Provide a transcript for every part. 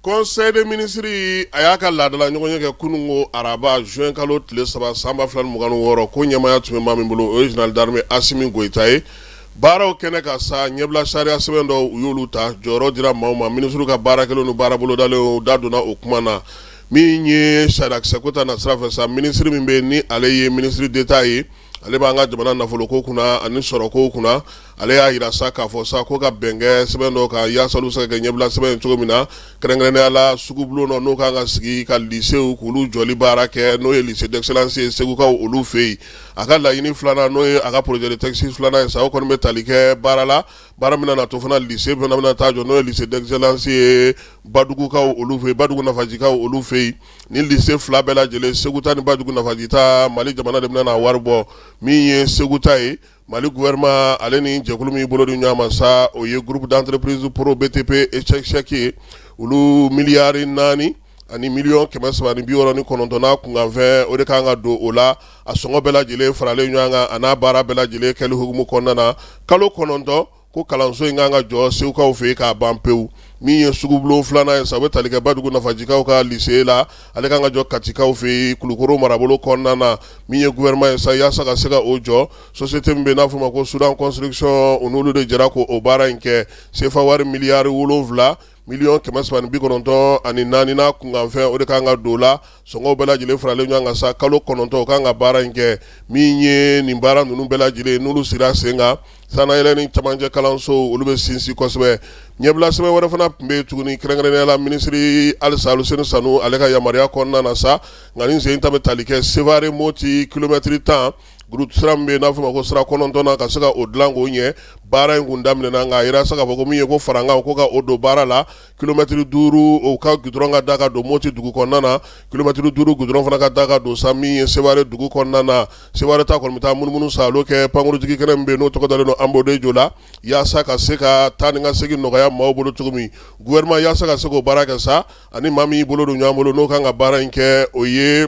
Conseil des ministres a y'a ka laadala ɲɔgɔnye kɛ kununko araba juin kalo tile 3 san 2026. Ko ɲɛmaaya tun bɛ maa min bolo, o ye général d'armée Asimi Goyita ye. Baaraw kɛnɛ kan sa, ɲɛbila sariya sɛbɛn dɔw, u y'olu ta, jɔyɔrɔ dira maaw ma. Minisiriw ka baara kɛlenw ni baara bolodalenw da donna o kuma na. Min ye sariyakisɛko ta nasira fɛ sa, minisiri min bɛ ni ale ye ministre d'État ye, ale b'an ka jamana nafoloko kunna ani sɔrɔko kunna, ale y'a jira sa k'a fɔ sa ko ka bɛn kɛ sɛbɛn dɔw kan yaasa olu bɛ se ka kɛ ɲɛbila sɛbɛn ye cogo min na, kɛrɛnkɛrɛnnenya la sugubulon dɔ n'o kan ka sigi ka lycéew k'olu jɔli baara kɛ, n'o ye lycée d'excellence ye Segukaw olu fɛ yen. A ka laɲini filanan, n'o ye a ka projet de texte filanan ye sa, o kɔni bɛ tali kɛ baara la, baara min na to fana lycée fana bɛna taa jɔ, n'o ye lycée d'excellence ye Badugukaw olu fɛ yen, Badugu Nafajikaw olu fɛ yen. Ni lycée fila bɛɛ lajɛlen, Segu ta ni Badugu Nafaji ta, Mali jamana de bɛna wari bɔ. Min ye Segu ta ye, Mali gouvernement ale ni jɛkulu min bolo di ɲɔgɔn ma sa, o ye groupe d'entreprise pro BTP ESSEC ye, olu 4 369 miliyɔn n'a kunkanfɛn, o de kan ka don o la. A sɔngɔ bɛɛ lajɛlen faralen ɲɔgɔn kan a n'a baara bɛɛ lajɛlen kɛli hukumu kɔnɔna na, kalo 9 ko kalanso in kan ka jɔ Segukaw fɛ yen k'a ban pewu. Min ye sugubulon filanan ye sa, o bɛ tali kɛ Badugu Nafajikaw ka lycée la, ale kan ka jɔ Katikaw fɛ yen, Kulukoro marabolo kɔnɔna na. Min ye gouvernement ye sa, yaasa ka se ka o jɔ, société min bɛ n'a fɔ ma ko Soudan Construction, u n'olu de jɛra k'o baara in kɛ. Sefa wari 7 394 miliyɔn n'a kunkanfɛn, o de kan ka don o la. Sɔngɔw bɛɛ lajɛlen faralen ɲɔgɔn kan sa, kalo 9 o kan ka baara in kɛ. Min ye nin baara ninnu bɛɛ lajɛlen n'olu sira sen kan, sannayɛlɛn ni camancɛ kalanso, olu bɛ sinsin kosɛbɛ. Ɲɛbila sɛbɛn wɛrɛ fana tun bɛ yen tuguni, kɛrɛnkɛrɛnnenya la minisiri halisa Aluseni Sanu, ale ka yamaruya kɔnɔna na sa. Nka nin sen ta bɛ tali kɛ Sevare Moti kilomɛtiri 10 goudron sira min bɛ yen n'a fɔ ma ko sira 9nan, ka se ka o dilan k'o ɲɛ. Baara in kun daminɛna, nka a yira sa k'a fɔ ko min ye ko farankan ko ka o don baara la, kilomɛtiri 5 o ka goudron ka da ka don Moti dugu kɔnɔna na, kilomɛtiri 5 goudron fana ka da ka don sa min ye Sevare dugu kɔnɔna na. Sevare ta kɔni bɛ taa munumunu saalo kɛ pankurujigi kɛnɛ min bɛ yen n'o tɔgɔ dalen don Anbodejo la, yaasa ka se ka taa ni ka segin nɔgɔya maaw bolo cogo min. Gouvernement yaasa ka se k'o baara kɛ sa, ani maa min y'i bolo don ɲɔgɔn bolo n'o kan ka baara in kɛ, o ye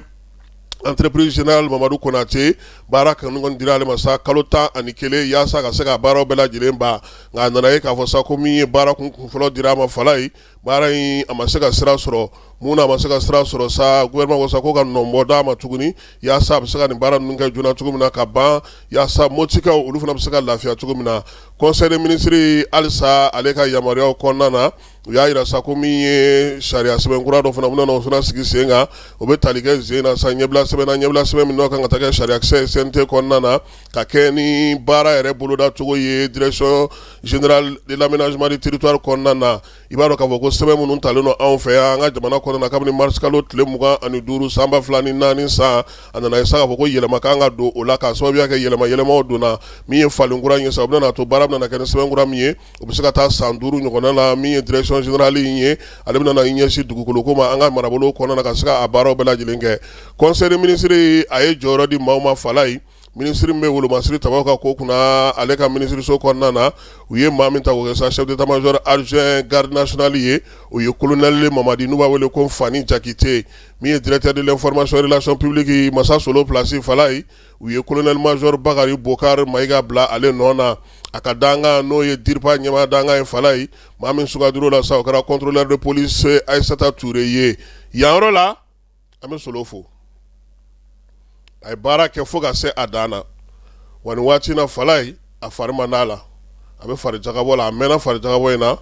entreprise générale Mamadu Konate. Baara kanu kɔni dira ale ma sa kalo 11 yaasa ka se ka baaraw bɛɛ lajɛlen ban. Nka a nana ye k'a fɔ sa ko min ye baara kun fɔlɔ dira a ma fala ye, baara in a ma se ka sira sɔrɔ. Mun na a ma se ka sira sɔrɔ sa? Gouvernement ko sa ko ka nɔnbɔ d'a ma tuguni yaasa a bɛ se ka nin baara ninnu kɛ joona cogo min na ka ban, yaasa Motikaw olu fana bɛ se ka lafiya cogo min na. Conseil des ministres halisa, ale ka yamaruyaw kɔnɔna na, u y'a jira sa ko min ye sariya sɛbɛn kura dɔ fana bɛna o fana sigi sen kan, o bɛ tali kɛ sen na sa ɲɛbila sɛbɛn na, ɲɛbila sɛbɛn min n'o kan ka taa kɛ sariyakisɛ CNT kɔnɔna na, ka kɛ ni baara yɛrɛ boloda cogo ye direction générale de l'aménagement du territoire kɔnɔna na. I b'a dɔn k'a fɔ ko sɛbɛn minnu talen don anw fɛ yan, an ka jamana kɔnɔna na, kabini mars kalo tile 25 san 2004 san, a nana ye sa k'a fɔ ko yɛlɛma kan ka don o la, k'a sababuya kɛ yɛlɛma yɛlɛmaw donna. Min ye falen kura ye sa, o bɛna to baara bɛna kɛ ni sɛbɛn kura min ye, o bɛ se ka taa san 5 ɲɔgɔnna la. Min ye direction générale in ye, ale bɛna i ɲɛsin dugukolo ko ma an ka marabolo kɔnɔna na, ka se ka baaraw bɛɛ lajɛlen kɛ. Conseil des ministres a ye jɔyɔrɔ di maaw ma fala ye. Minisiri min bɛ wolomasiri tabaw ka ko kunna, ale ka minisiriso kɔnɔna na, u ye maa min ta k'o kɛ sa chef d'état-major adjoint garde nationale ye, o ye colonel Mamadi, n'u b'a wele ko Fani Jakite. Min ye directeur de l'information et relations publiques, Masa Solo place fala ye, u ye colonel major Bakari Bokar Mayiga bila ale nɔ na. A ka dankan, n'o ye DIRPA ɲɛmaa dankan ye fala ye, maa min sugandira o la sa, o kɛra contrôleur de police Ayisata Ture ye. Yan yɔrɔ la, an bɛ Solo fo, a ye baara kɛ fo ka se a dan na. Wa nin waati na fala ye, a fari man d'a la, a bɛ fari jagabɔ la, a mɛnna fari jagabɔ in na.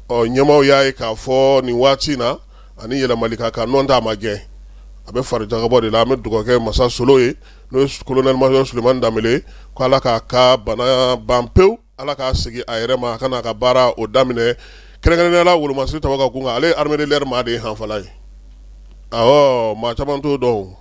Ɔ ɲɛmaaw y'a ye k'a fɔ nin waati na ani yɛlɛmali ka kan, nɔ tɛ a ma gɛn, a bɛ fari jagabɔ de la. An bɛ dugawu kɛ Masa Solo ye, n'o ye colonel major Sulemani Danbele, ko Ala k'a ka bana ban pewu, Ala k'a segin a yɛrɛ ma, a ka n'a ka baara o daminɛ, kɛrɛnkɛrɛnnenya la wolomasiri tabaw ka kun kan. Ale ye armée de l'air maa de ye hanfala ye. Awɔ, maa caman t'o dɔn.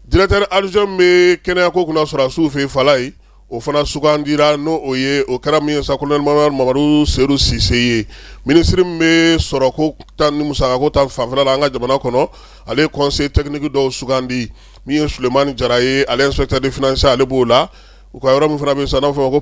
Directeur adjoint bɛ kɛnɛyako kunna sɔrɔdasiw fɛ fala ye, o fana sugandira, n'o o ye, o kɛra min ye sa, colonel major Mamadu Sedu Sise ye. Minisiri min bɛ sɔrɔko ta ni musakako ta fanfɛla la an ka jamana kɔnɔ, ale ye conseil technique dɔw sugandi. Min ye Sulemani Jara ye, ale inspecteur de finance, ale b'o la. U ka yɔrɔ min fana bɛ sa, n'a fɔ ko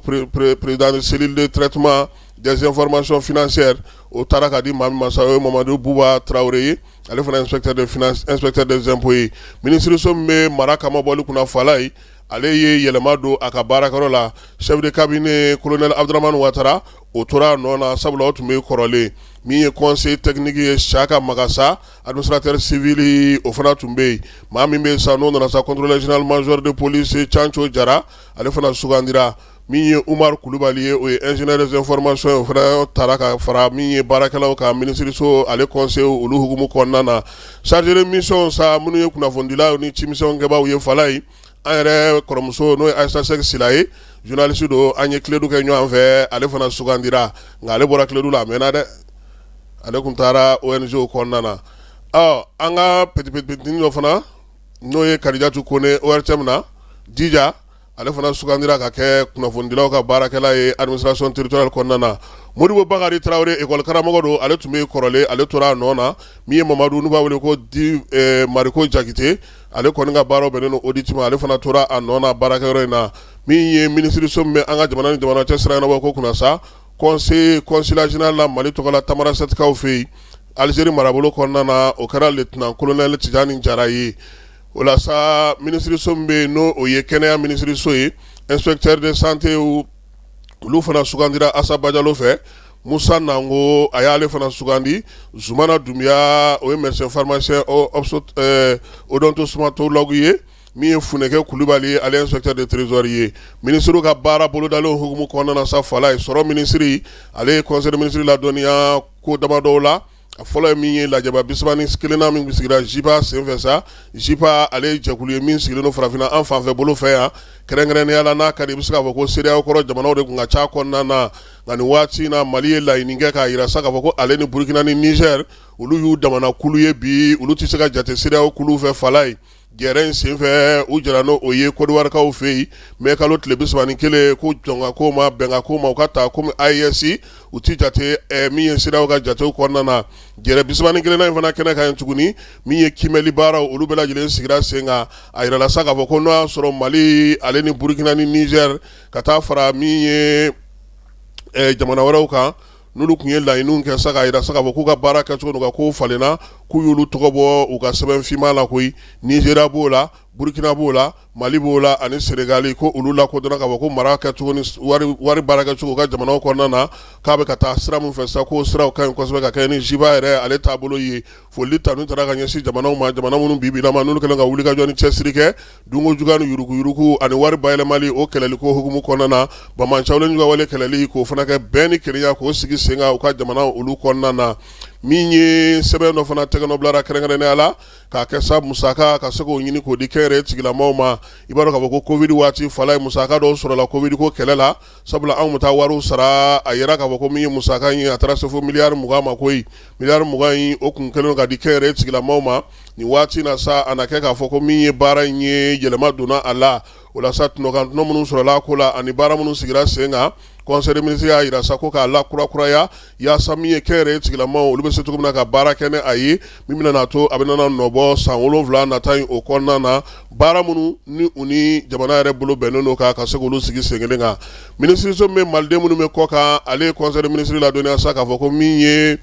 président de cellule de traitement des informations financières, o taara ka di maa min ma sa, o ye Mamadu Buba Tarawele ye, ale fana inspecteur de finance, inspecteur des impôts ye. Minisiriso min bɛ mara kamabɔli kunna fala ye, Ale ye yɛlɛma don a ka baarakɛyɔrɔ la. Chef de cabinet colonel Abdramane Ouattara, o tora a nɔ na, sabula o tun bɛ kɔrɔlen. Min ye conseiller technique ye, Saka Magassa, administrateur civil, o fana tun bɛ yen. Maa min bɛ sa, n'o nana sa, contrôleur général major de police Canco Jara, ale fana sugandira. Min ye Umaru Kulubali ye, o ye ingénieur des informations ye, o fana taara ka fara min ye baarakɛlaw ka minisiriso ale conseil olu hukumu kɔnɔna na. Chargé de mission sa, minnu ye kunnafonidilaw ni cimisɛnkɛbaw ye, Falaye, an yɛrɛ kɔrɔmuso, n'o ye Ayisa Sɛki Sila ye, journaliste don, an ye Kledu kɛ ɲɔgɔn fɛ, ale fana sugandira. Nka ale bɔra Kledu la a mɛnna dɛ, ale tun taara ONG kɔnɔna na. Ɔ, an ka petit petit dɔ fana, n'o ye Kadijatu Kone, ORTM na Dija, ale fana sugandira ka kɛ kunnafonidilaw ka baarakɛla ye administration territoriale kɔnɔna na. Modibo Bakari Tarawele, école karamɔgɔ don, ale tun bɛ kɔrɔlen, ale tora a nɔ na. Min ye Mamadu, n'u b'a wele ko di Mariko Jakite, ale kɔni ka baara bɛnnen don audit ma, ale fana tora a nɔ na baarakɛyɔrɔ in na. Min ye minisiriso min bɛ an ka jamana ni jamana cɛ sira ɲɛnabɔ ko kunna sa, conseil consulat général la Mali tɔgɔ la Tamarasɛtikaw fɛ yen, Alizeri marabolo kɔnɔna na, o kɛra lieutenant colonel Tijani Jara ye. O la sa, minisiriso min bɛ yen, n'o o ye kɛnɛya minisiriso ye, inspecteur de santé, olu fana sugandira Asa Bajalo fɛ. Musa Nango, a y'ale fana sugandi. Zumana Dunbiya, o ye médecin pharmacien odontostomatologue ye. Min ye Funɛkɛ Kulubali ye, ale inspecteur de trésor ye. Minisiriw ka baara bolodalen hukumu kɔnɔna na sa, Falaye, sɔrɔ minisiri, ale ye conseil des ministres ladɔnniya ko damadɔw la. A fɔlɔ ye min ye, lajɛba 31nan min sigira JIPA senfɛ sa. JIPA, ale ye jɛkulu ye min sigilen don farafinna an fanfɛ bolo fɛ yan, kɛrɛnkɛrɛnnenya la, n'a ka di i bɛ se k'a fɔ ko CEDEAO kɔrɔ jamanaw de tun ka ca kɔnɔna na. Nka nin waati in na, Mali ye laɲini kɛ k'a jira sa k'a fɔ ko ale ni Burukina ni Niger, olu y'u damana kulu ye bi, olu tɛ se ka jate CEDEAO kulu fɛ. Falaye, jɛrɛ in senfɛ, u jɛra n'o ye Kɔdiwarikaw fɛ yen mɛ kalo tile 31, ko jɔnka ko ma bɛnka ko ma, u ka taa komi AES, u tɛ jate min ye CEDEAO ka jatew kɔnɔna na. Jɛrɛ 31nan in fana kɛnɛ kan yen tuguni, min ye kiimɛli baaraw, olu bɛɛ lajɛlen sigira sen kan. A yirala sa k'a fɔ ko n'o y'a sɔrɔ Mali, ale ni Burukina ni Niger, ka taa fara min ye jamana wɛrɛw kan, n'olu tun ye laɲiniw kɛ sa k'a jira sa k'a fɔ k'u ka baara kɛcogo n'u ka kow falenna, k'u y'olu tɔgɔ bɔ u ka sɛbɛn finman la koyi. Nizeriya b'o la, Burukina b'o la, Mali b'o la ani Senegali, ko olu lakodɔnna k'a fɔ ko mara kɛcogo ni wari baara kɛcogo u ka jamanaw kɔnɔna na, k'a bɛ ka taa sira min fɛ sa, k'o siraw ka ɲi kosɛbɛ ka kɛɲɛ ni JIPA yɛrɛ ale taabolo ye. Foli tanu taara ka ɲɛsin jamanaw ma, jamana minnu bi bi in na, n'olu kɛlen ka wulikajɔ ni cɛsiri kɛ dunko juguya ni yuruguyurugu ani wari bayɛlɛmali, o kɛlɛli ko hukumu kɔnɔna na, banbaanciwale juguya wale kɛlɛli, k'o fana kɛ bɛn ni kelenya k'o sigi sen kan u ka jamana olu kɔnɔna na. Min ye sɛbɛn dɔ fana tɛgɛnɔ bilara kɛrɛnkɛrɛnnenya la k'a kɛ sa, musaka ka se k'o ɲini k'o di kɛnyɛrɛye tigilamaw ma. I b'a dɔn k'a fɔ ko Covid waati, Falaye, musaka dɔw sɔrɔla Covid ko kɛlɛ la, sabula anw bɛ taa wariw sara. A yira k'a fɔ ko min ye musaka in ye, a taara se fo miliyari 20 ma koyi. Miliyari 20 in, o kun kɛlen ka di kɛnyɛrɛye tigilamaw ma. Nin waati na sa, a na kɛ k'a fɔ ko min ye baara in ye, yɛlɛma donna a la. O la sa, tɔnɔkan tɔnɔ minnu sɔrɔla a ko la ani baara minnu sigira sen kan, conseil des ministres y'a jira sa ko k'a la kurakuraya yaasa min ye kɛnyɛrɛye tigilamaw, olu bɛ se cogo min na ka baara kɛ ni a ye, min bɛna to a bɛna nɔbɔ san 7 nata in o kɔnɔna na, baara minnu ni u ni jamana yɛrɛ bolo bɛnnen don ka se k'olu sigi sen kelen kan. Minisiriso min bɛ maliden minnu bɛ kɔ kan, ale ye conseil des ministres ladɔnniya sa k'a fɔ ko min ye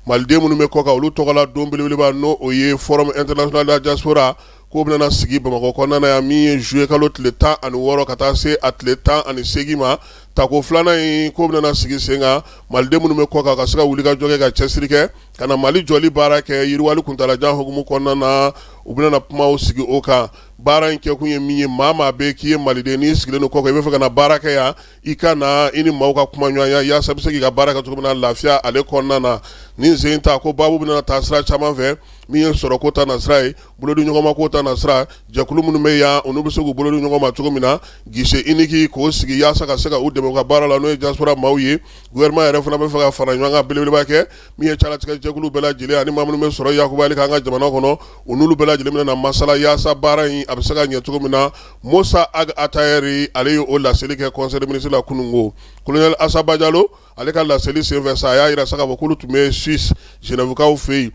maliden minnu bɛ kɔ kan, olu tɔgɔla don belebeleba, n'o o ye Forum international de la diaspora, k'o bɛna sigi Bamakɔ kɔnɔna na yan, min ye juillet kalo tile 16 ka taa se a tile 18 ma. Tako filanan in, k'o bɛna sigi sen kan, maliden minnu bɛ kɔ kan ka se ka wulikajɔ kɛ ka cɛsiri kɛ ka na Mali jɔli baara kɛ yiriwali kuntalajan hukumu kɔnɔna na, u bɛna kumaw sigi o kan. Baara in kɛkun ye min ye, maa maa bɛ k'i ye maliden, n'i sigilen don kɔ kan, i bɛ fɛ ka na baara kɛ yan, i ka na i ni maaw ka kuma ɲɔgɔnya yaasa i bɛ se k'i ka baara kɛ cogo min na lafiya ale kɔnɔna na. Nin sen ta ko baabu bɛna taa sira caman fɛ, min ye sɔrɔko ta nasira ye, bolodi ɲɔgɔnma ko ta nasira, jɛkulu minnu bɛ yan, olu bɛ se k'u bolo di ɲɔgɔn ma cogo min na, guichet unique k'o sigi yaasa ka se ka u dɛmɛ u ka baara la, n'o ye diaspora maaw ye. Gouvernement yɛrɛ fana bɛ fɛ ka fara ɲɔgɔn kan belebeleba kɛ min ye calatigɛ jɛkulu bɛɛ lajɛlen ani maa minnu bɛ sɔrɔ yakubali k'an ka jamana kɔnɔ, u n'olu bɛɛ lajɛlen bɛna na masala yaasa baara in a bɛ se ka ɲɛ cogo min na. Mosa Ag Atayɛri, ale ye o laseli kɛ conseil des ministres la kununko. Colonel Asa Bajalo, ale ka laseli senfɛ sa, a y'a jira sa k'a fɔ k'olu tun bɛ Suisse, Genève kaw fɛ yen.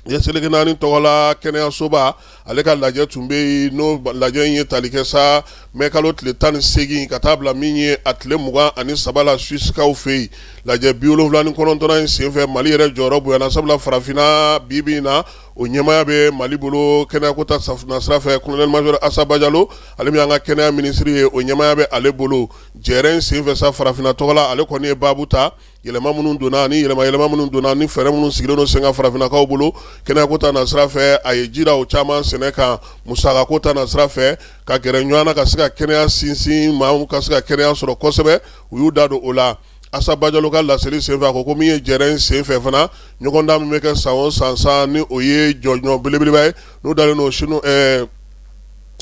Diɲɛ seleke naani tɔgɔla kɛnɛyasoba ale ka lajɛ tun bɛ yen, n'o lajɛ in ye tali kɛ sa mɛ kalo tile 18 ka taa bila min ye a tile 23 la Suisikaw fɛ yen. Lajɛ 79nan in senfɛ, Mali yɛrɛ jɔyɔrɔ bonyana, sabula farafinna bi bi in na, o ɲɛmaaya bɛ Mali bolo kɛnɛyako ta nasira fɛ. Colonel major Asa Bajalo, ale min y'an ka kɛnɛya minisiri ye, o ɲɛmaaya bɛ ale bolo. Jɛrɛ in senfɛ sa, farafinna tɔgɔla, ale kɔni ye baabu ta yɛlɛma minnu donna ni yɛlɛma yɛlɛma minnu donna ni fɛɛrɛ minnu sigilen don sen kan farafinnakaw bolo kɛnɛyako ta nasira fɛ. A ye jira o caman sɛnɛ kan musakako ta nasira fɛ, ka gɛrɛ ɲɔgɔn na ka se ka kɛnɛya sinsin, maaw ka se ka kɛnɛya sɔrɔ kosɛbɛ. U y'u da don o la. Asa Bajalo ka laseli senfɛ, a ko ko min ye jɛrɛ in senfɛ fana, ɲɔgɔndan min bɛ kɛ san o san san, ni o ye jɔnjɔn belebeleba ye, n'o dalen don sini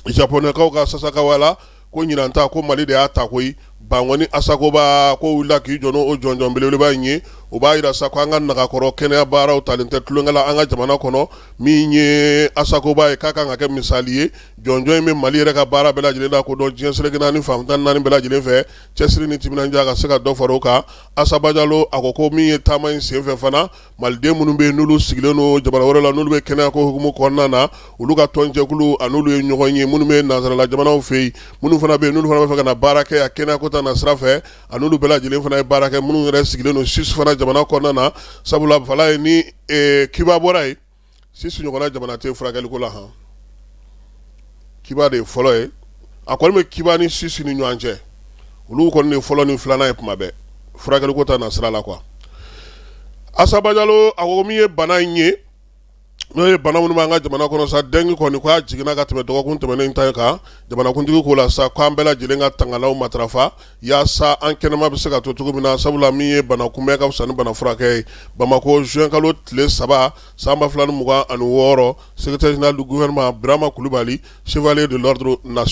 Japonɛkaw ka Sasakawa la, ko ɲinan ta, ko Mali de y'a ta koyi. Bankɔni Asakoba ko wulila k'i jɔ n'o jɔnjɔn belebeleba in ye. O b'a jira sa ko an ka nagakɔrɔ kɛnɛya baaraw talen tɛ tulonkɛ la an ka jamana kɔnɔ. Min ye Asakoba ye, k'a kan ka kɛ misali ye. Jɔnjɔn in bɛ Mali yɛrɛ ka baara bɛɛ lajɛlen la ko dɔn diɲɛ seleke naani fan 14 bɛɛ lajɛlen fɛ. Cɛsiri ni timinandiya ka se ka dɔ fara o kan. Asa Bajalo a ko ko min ye taama in senfɛ fana, maliden minnu bɛ yen, n'olu sigilen don jamana wɛrɛ la, n'olu bɛ kɛnɛya ko hukumu kɔnɔna na, olu ka tɔnjɛkulu, a n'olu ye ɲɔgɔn ye. Minnu bɛ nansarala jamanaw fɛ yen, minnu fana bɛ yen, n'olu fana b'a fɛ ka na baara kɛ yan kɛnɛya ko ta nasira fɛ, a n'olu bɛɛ lajɛlen fana ye baara kɛ. Minnu yɛrɛ sigilen don Suisse fana jamana kɔnɔna na, sabula fala ye ni Cuba bɔra yen, Suisse ɲɔgɔnna jamana tɛ furakɛliko la. Han, Cuba de ye fɔlɔ ye. A kɔni bɛ Cuba ni Suisse ni ɲɔgɔn cɛ, olu kɔni de fɔlɔ ni filanan ye tuma bɛɛ furakɛliko ta nasira la quoi. Asa Bajalo a ko min ye bana in ye, n'o ye bana minnu b'an ka jamana kɔnɔ sa, dengue kɔni ko a jiginna ka tɛmɛ dɔgɔkun tɛmɛnen ta kan. Jamanakuntigi ko la sa k'an bɛɛ lajɛlen ka tangalanw matarafa yaasa an kɛnɛma bɛ se ka to cogo min na, sabula min ye bana kunbɛn ka fisa ni bana furakɛ ye. Bamakɔ, juin kalo tile 3 san 2026, secrétaire général du gouvernement Birama Kulubali, chevalier de l'ordre national.